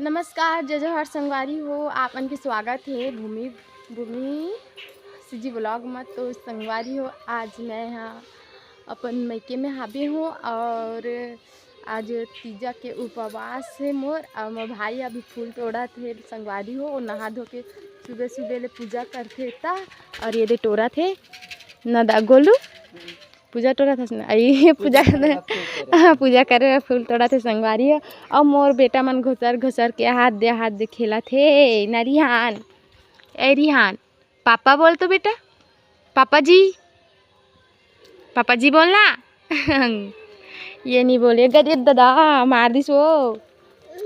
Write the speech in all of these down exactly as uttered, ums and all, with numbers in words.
नमस्कार, जय जोहार संगवारी हो, आप मन के स्वागत हे भूमि, भूमि सीजी vlog म। तो संगवारी हो, आज मैं हा अपन मइके में हाबे हूँ और आज तीजा के उपवास हे मोर। और मोर भाई अभी फूल तोड़त हे संगवारी हो, वो नहा धो के सुबह सुबह ले पूजा करथे ता। और ये दे टोरत हे ना दा गोलू, पूजा टोरत हस ना, आई पूजा, हाँ, पूजा करे बर फूल तोड़त हे संगवारी हो। और मोर बेटा मन घोसर घोसर के हाथ दे हाथ दे खेलत हे ना रिहान। ए रिहान, पापा बोल तो बेटा, पापा जी, पापा जी बोलना। ये नहीं बोले, गरीब दादा मार दिस वो।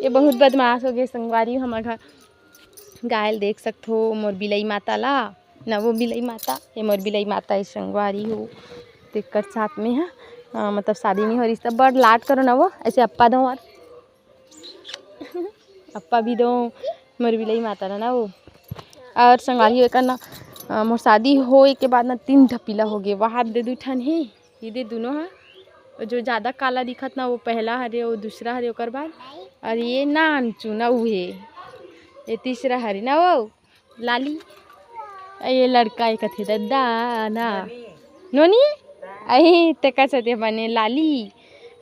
ये बहुत बदमाश हो गए संगवारी। हमर घर गाय ल देख सकथो, मोर बिलई माता ला, न वो बिलई माता, ये मोर बिलई माता है संगवारी हो। तेकर साथ में हा, अ, मतलब शादी नहीं हो रही तब बड़ लाड करो ना वो, ऐसे अप्पा दो और अप्पा भी दो, मोर बिलई माता ला ना वो। और संगवारी हो एकर ना, अ, मोर शादी होए के बाद ना तीन ठा पिला हो गए, वहाँ दे दू ठन हे, ये दे दोनों हा, जो ज़्यादा काला दिखत ना वो पहला हरे, वो दूसरा हरे ओकर बाद, और ये नानचुन अउ हे, ये तीसरा हरे ना वो लाली। ये लड़का ये कथे दद्दा ना नोनी, अही तेकर सते बने लाली,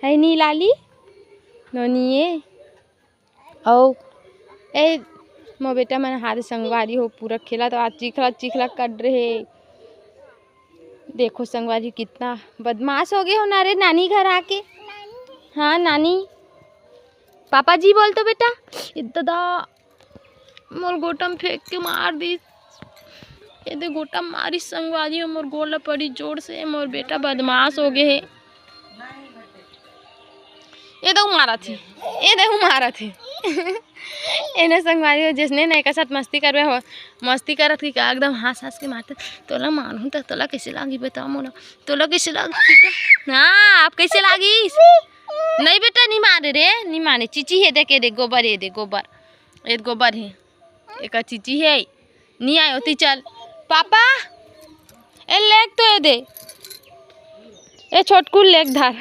है नी लाली, नोनी ये। अउ ए, मोर बेटा मन हाथ संगवारी हो पूरा खेला तो आज चिखला चिखला कर रहे। देखो संगवारी कितना बदमाश हो गए हो ना रे नानी घर आके। हाँ नानी, पापा जी बोल तो बेटा। ए दादा, मोर गोटा म फेंक के मार दिस। ये दे गोटा मारिस संगवारी हो, मोर गोड़ ल पड़ी जोर से। मोर बेटा बदमाश हो गए हे। ये दे मारत हे, ये दे मारत हे। एने संगवारी हो, जैसने ना एकर साथ मस्ती करबे हो, मस्ती करत कि का एकदम हंस हंस के मारत। तोला मारहूं त तोला कैसे लागी बता मोला, तोला कैसे लागी बेटा? हाँ, आप कैसे लागिस? नहीं बेटा, नहीं मारे रे, नहीं मारे। चीची हे, देख, ये देख गोबर, ये देख गोबर, ये गोबर हे। एकर चीची हे, नी आय ओती चल। पापा, ए लेग तो ए दे, ए छोटकू लेग धर।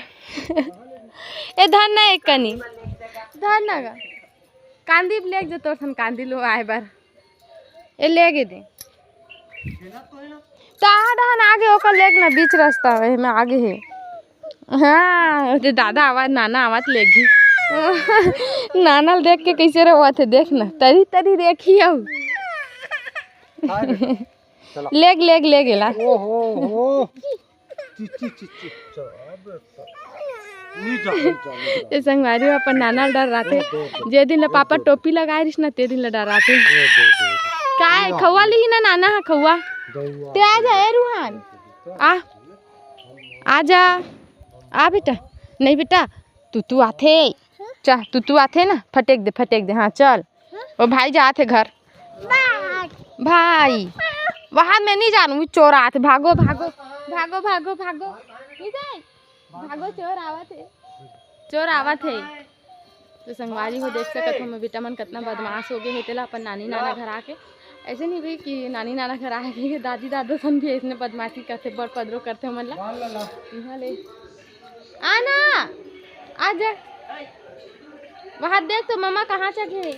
ए धर ना एक कनी, धर ना गा। कांदी लेग जे तोर सन कांदी लो आए बर। ए लेग ए दे। ताहा डहन आगे ओकर लेग ना बीच रास्ता में आगे हे। हाँ, ओते दादा आवाज, नाना आवाज लेगी। नाना ल देख के कैसे रोवत हे, देख ना, तरी तरी देखी अउ। हाँ रे, चला। लेग, लेग, लेग एला। ओ हो, हो। चिच्ची, चिच्ची। चला, अब चला। नी जा, नी जा, नी जा। ये संगवारी हो अपन नाना ल डराथे। दे, दे, दे। जे दिन ले पापा टोपी लगाए रिस ना, ते दिन ले डराथे। दे, दे, दे, दे। काय, खौवा लिही ना नाना ह, खौवा। गौवा। ते आ जा, ए रूहान। आ। आ जा, आ बेटा। नहीं बेटा, तू, तू आथे। चा, तू, तू आथे ना, फटेक दे, फटेक दे। हाँ, चल। ओ भाई जात हे घर। भाई, वहाँ मैं नहीं जानू, चोर आत हे। भागो, भागो, भागो, भागो, भागो। नहीं जाए। भागो, चोर आवत हे। चोर आवत हे। तो संगवारी हो देख सकत हो, मैं बेटा मन कितना बदमाश हो गए हे, तेला अपन नानी नाना घर आके। ऐसे नहीं भी कि नानी नाना घर आके दादी दादा सन भी इसने बदमाशी करते, बड़ पदरो करते हमन ला। इहाँ ले आ ना, आ जा। वहाँ देख तो मम्मा कहाँ चघे।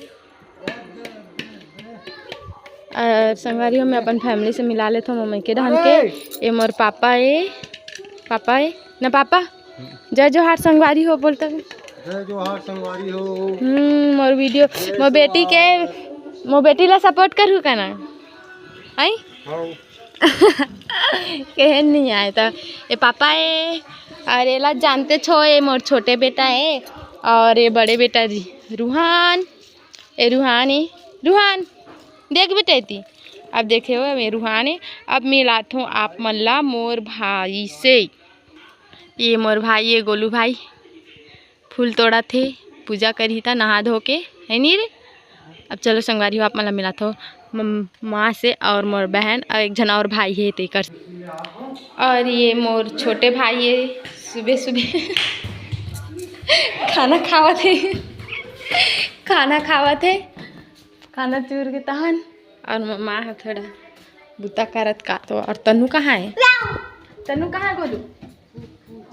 अ, संगवारी हो, मैं अपन family से मिला लेथव मम्मी के डहन के। ये मोर पापा ए, पापा ए, ना पापा, जय जोहार संगवारी हो बोलता। जय जोहार संगवारी हो। हम्म, मोर video, मोर बेटी के, मोर बेटी ला support करू का ना? आई? हाँ। केहन नहीं आए तो ये पापा ए, और एला जानते छो, ये मोर छोटे बेटा ए, और ये बड़े बेटा जी रूहान। ए रूहान ए, रूहान, देख बेटा एती। अब देखे हो, ये रूहान ए। अब मिलाथों आप मन ला मोर भाई से। ये मोर भाई ए, गोलू भाई। फूल तोड़त हे, पूजा करही त नहा धो के, है नी रे? अब चलो संगवारी हो, आप मन ला मिलाथव मम-, माँ से और मोर बहन और एक झन और भाई हे तेकर। और ये मोर छोटे भाई हे, सुबह सुबह खाना खावत हे, खाना खावत हे, खाना चूर के तहन। और मोर माँ ह थोड़ा बुता करत का तो। और तनु कहाँ हे? तनु कहाँ हे गोलू?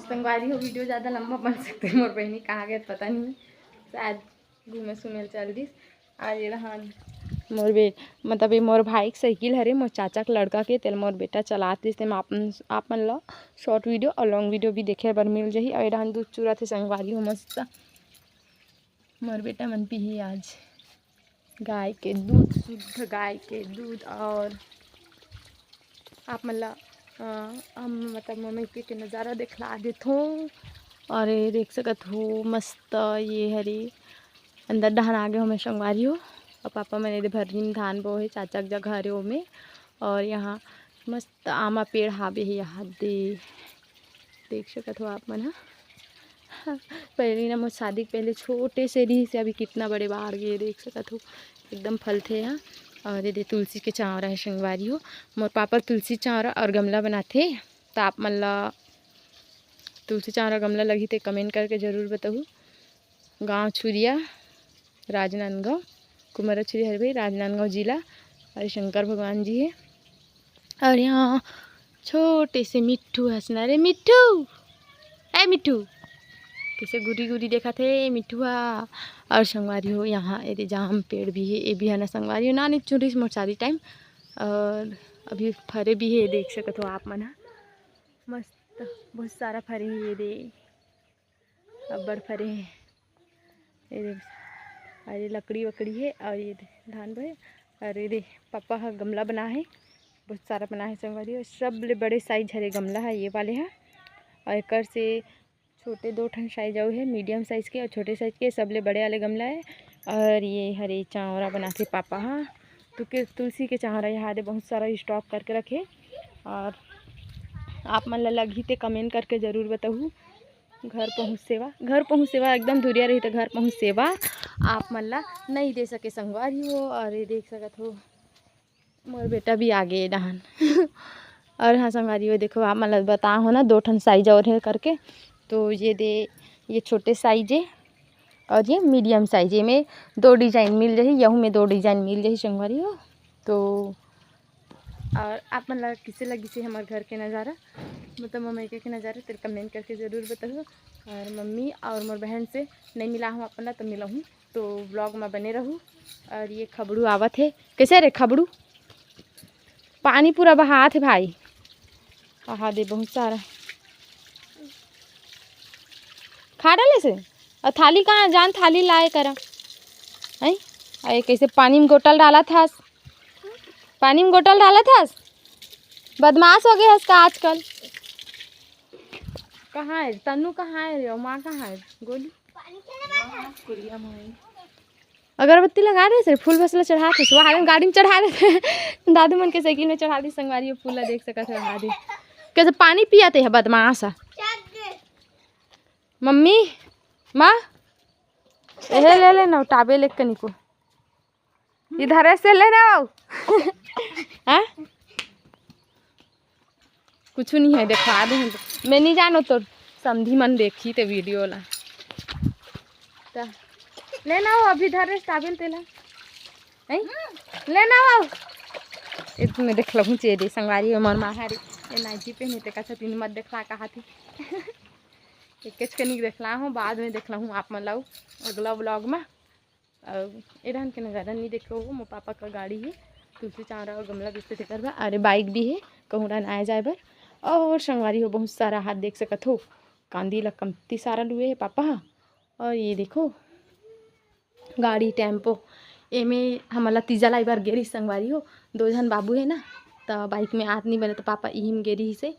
संगवारी हो, video ज़्यादा लंबा बन सकथे, मोर बहिनी कहाँ गए पता नहीं, शायद घूमे सुमे ल चल दिस। आज ये रहन मोर बे-, मतलब ये मोर भाई के साइकिल हरे, मोर चाचा के लड़का के, तेल मोर बेटा चलात रहिस, तेमा आप, आप मन ला शॉर्ट वीडियो और लॉन्ग वीडियो भी देखे बर मिल जाही। और ये रहन दूध चुरत हे संगवारी हो मस्त। मोर बेटा मन पीही आज गाय के दूध, शुद्ध गाय के दूध। और आप मन ला, अ, हम मतलब मम्मी के, के नज़ारा दिखला देथों। और ये देख सकत हो मस्त ये हरे अंदर डहन आगे हमें संगवारी हो। और पापा मन एदे भर्री में धान बो हे, चाचा के जगह हरे ओमे। और यहाँ मस्त आमा पेड़ हाबे हे, यहाँ दे देख सकत हो आप मन ह। पहले ना मोर शादी के पहले छोटे से रहिस हे, अभी कितना बड़े बाढ़ गए, देख सकत हो एकदम फलथे ह। और ये दे तुलसी के चावरा हे संगवारी हो, मोर पापा तुलसी चावरा और गमला बनाथे। तो आप मन ला तुलसी चावरा गमला लगही ते कमेंट करके जरूर बताहू। गांव छुरिया, राजनांदगांव, कुमरा छुरिया हरे भाई, राजनांदगांव जिला। और शंकर भगवान जी हे। और यहाँ छोटे से मिट्ठू हंसना रे, मिट्ठू, ए मिट्ठू, कैसे गुरी गुरी देखा थे मिट्ठू हा। और संगवारी हो यहाँ एदे जाम पेड़ भी है, ये भी है ना संगवारी हो, नानी चुरिस मोर शादी टाइम। और अभी फरे भी है, देख सकत हो आप मन ह, मस्त बहुत सारा फरे है ये दे। अब्बड़ फरे हे। ये दे, अरे लकड़ी वकड़ी हे और ये दे, धान बो हे। और ये दे, पापा ह गमला बना हे, बहुत सारा बना हे संगवारी हो। सबले बड़े साइज हरे गमला है ये वाले है। और एकर से छोटे दो ठन साइज अउ हे, मीडियम साइज के और छोटे साइज के, सबले बड़े वाले गमला है। और ये हरे चावरा बनाथे पापा ह, तो के तुलसी के चावरा यहाँ दे बहुत सारा स्टॉक करके रखे। और आप मन ला लगही ते कमेंट करके जरूर बताहू। घर पहुँच सेवा, घर पहुँच सेवा एकदम दुरिया रही तो घर पहुँच सेवा आप मन ला नहीं दे सके संगवारी हो। और ये देख सकत हो मोर बेटा भी आ गे डहन। और हाँ संगवारी हो, देखो आप मन ला बता हो ना, दो ठन साइज और है करके। तो ये दे, ये छोटे साइज है और ये मीडियम साइज है, में दो डिजाइन मिल जाही, यहू में दो डिजाइन मिल जाही संगवारी हो। तो और आप मन ला किसे लगिसे हमर घर के नज़ारा, मतलब मम्मी के नज़ारा, तेला कमेंट करके जरूर बताहू। और मम्मी और मोर बहन से नहीं मिला हूँ अपन ला, तो मिला हूँ, तो व्लॉग में बने रहू। और ये खबड़ू आवत हे, कैसे रे खबड़ू? पानी पूरा बहात हे भाई, आहा दे बहुत सारा। खा डाले से? और थाली कहाँ जान, थाली लाए करा। हैं? अरे कैसे पानी में गोटल डाला था, पानी में गोटल डाला था। बदमाश हो गया है इसका आजकल। कहाँ है तन्नू, कहाँ है रे? माँ कहाँ है? गोली। अगरबत्ती लगा रहे से, फूल बसला चढ़ा थे, वहाँ गाड़ी में चढ़ा देते। दादू मन के साइकिल में चढ़ा दी संगवारी, फूल ला देख सकत है, वहाँ दे। कैसे पानी पियाते है बदमाश है। मम्मी, माँ, एहे ले लेना, टाबे ले कनी को। इधर से ले ना आओ। हाँ? कुछ नहीं है, देखा दे। मैं नहीं जानो तो समधी मन देखी ते वीडियो ला। त ले ना आओ, अभी धर रे टाबेल तेला। हैं? ले ना आओ। एक मैं देख लहूँ चे दे संगवारी हमर माँ हरे। ये नाइटी पहने ते का छतिन मत देखला कहा थी। एक कच कनी देखला हूँ, बाद में देखला हूँ आप मन ला अगला व्लॉग में। अउ ए डहन के नजारा नहीं देखे हो, मोर पापा का गाड़ी है, तुलसी चावरा और गमला बिस्ते तेकर बा। अरे बाइक भी है, कहूँ डहन आए जाए बर। और संगवारी हो बहुत सारा हाथ देख सकत हो, कांदी ला कमती सारा लुए है पापा हा। और ये देखो गाड़ी टेम्पो, एमे हमन ला तीजा लाई बर गेरी संगवारी हो, दो झन बाबू है ना, त बाइक में आत नहीं बने, त पापा इही में गेरी से।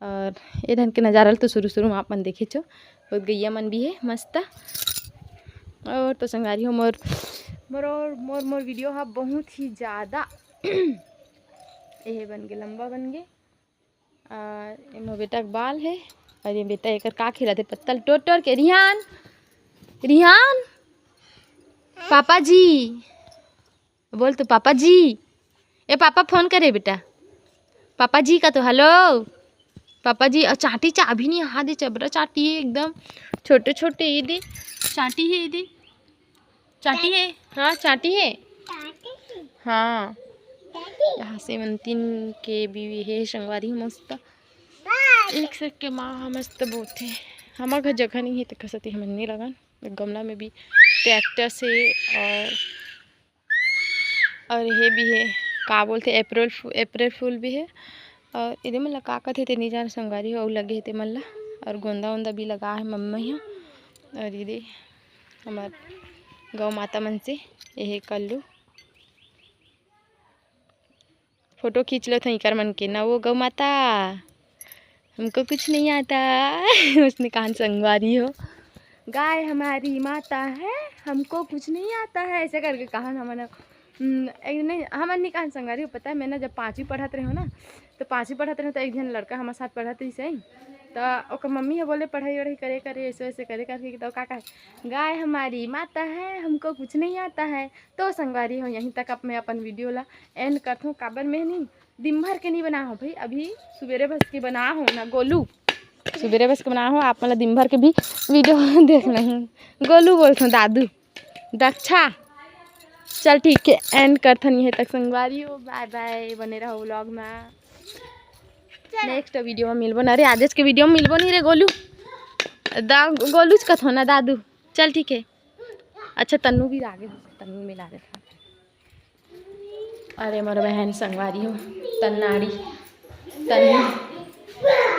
और ए डहन के नजारा ल तो शुरू शुरू में आप मन देखे छो, बहुत गैया मन भी है मस्त। और तो संगवारी हो मोर मोर और मोर मोर वीडियो हा बहुत ही ज़्यादा एहे बन गे, लंबा बन गे। और ये मोर बेटा के बाल है। और ये बेटा एकर का खेलत है, पत्तल टोर टोर के। रिहान, रिहान, पापा जी, बोल तो पापा जी। ए पापा फोन करे बेटा, पापा जी का तो हेलो। पापा जी, और चाटी चाभी नहीं, हाँ दे चबरा चाटी है एकदम, छोटे छोटे ये दे चाटी है, ये दे चाटी है, हाँ चाटी है। हाँ, यहाँ से मंतिन के भी है संगवारी मस्त। एक से के माँ ह मस्त बोथे। हमर घर जगह नहीं है, तो कसती हमन नहीं लगन। गमला में भी ट्रैक्टर से और और ये भी है, का बोलते, अप्रैल फू-, अप्रैल फूल भी है। और इधर मन ला का कथे ते नहीं जान संगवारी हो, अउ लगे हे ते मन ला। और गोंदा वोंदा भी लगा है मम्मी यहाँ। और इधर हमार गौ माता मन से ये है कल्लू। फोटो खींच लेथों इकर मन के ना, वो गौ माता, हमको कुछ नहीं आता। उसने कहान संगवारी हो, गाय हमारी माता है, हमको कुछ नहीं आता है, ऐसे करके कहान हमन, हम्म, एक नहीं, हमन नहीं कहान संगवारी हो, पता है, मैं ना जब पाँचवीं पढ़त रहे हो ना, तो पाँचवीं पढ़त रहे तो एक जन लड़का हमारे साथ पढ़त रहिस है, तो ओकर मम्मी ह बोले पढ़ाई वढ़ाई करे करे, ऐसे वैसे करे करके, तो का कहे, गाय हमारी माता है, हमको कुछ नहीं आता है। तो संगवारी हो, यहीं तक अब मैं अपन वीडियो ला एंड करथों। काबर मैं नहीं दिन भर के नहीं बना हो भाई, अभी सुबेरे बस के बना हो ना गोलू, सुबेरे बस के बना हो। आप मतलब दिन भर के भी वीडियो देख नहीं, गोलू बोलथों दादू, दक्षा। चल ठीक है, एंड करथन यहीं तक संगवारी हो, बाय बाय, बने रहो व्लॉग में। नेक्स्ट वीडियो में मिलबो ना रे, आजेच के वीडियो में मिलबो नहीं रे गोलू, दा गोलूच कथो ना दादू। चल ठीक है, अच्छा तन्नू भी आगे, तन्नू मिला देता। अरे मोर बहन संगवारी हो, तन्नाड़ी, तन्नू,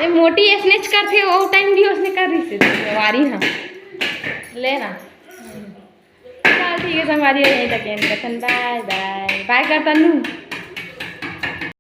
ये मोटी स्नेच करथे, वो टाइम भी उसने कर रही से संगवारी। हाँ, लेना। चल ठीक है संगवारी हो, यहीं तक एंड करथन। बाय बाय, बाय कर तन्नू।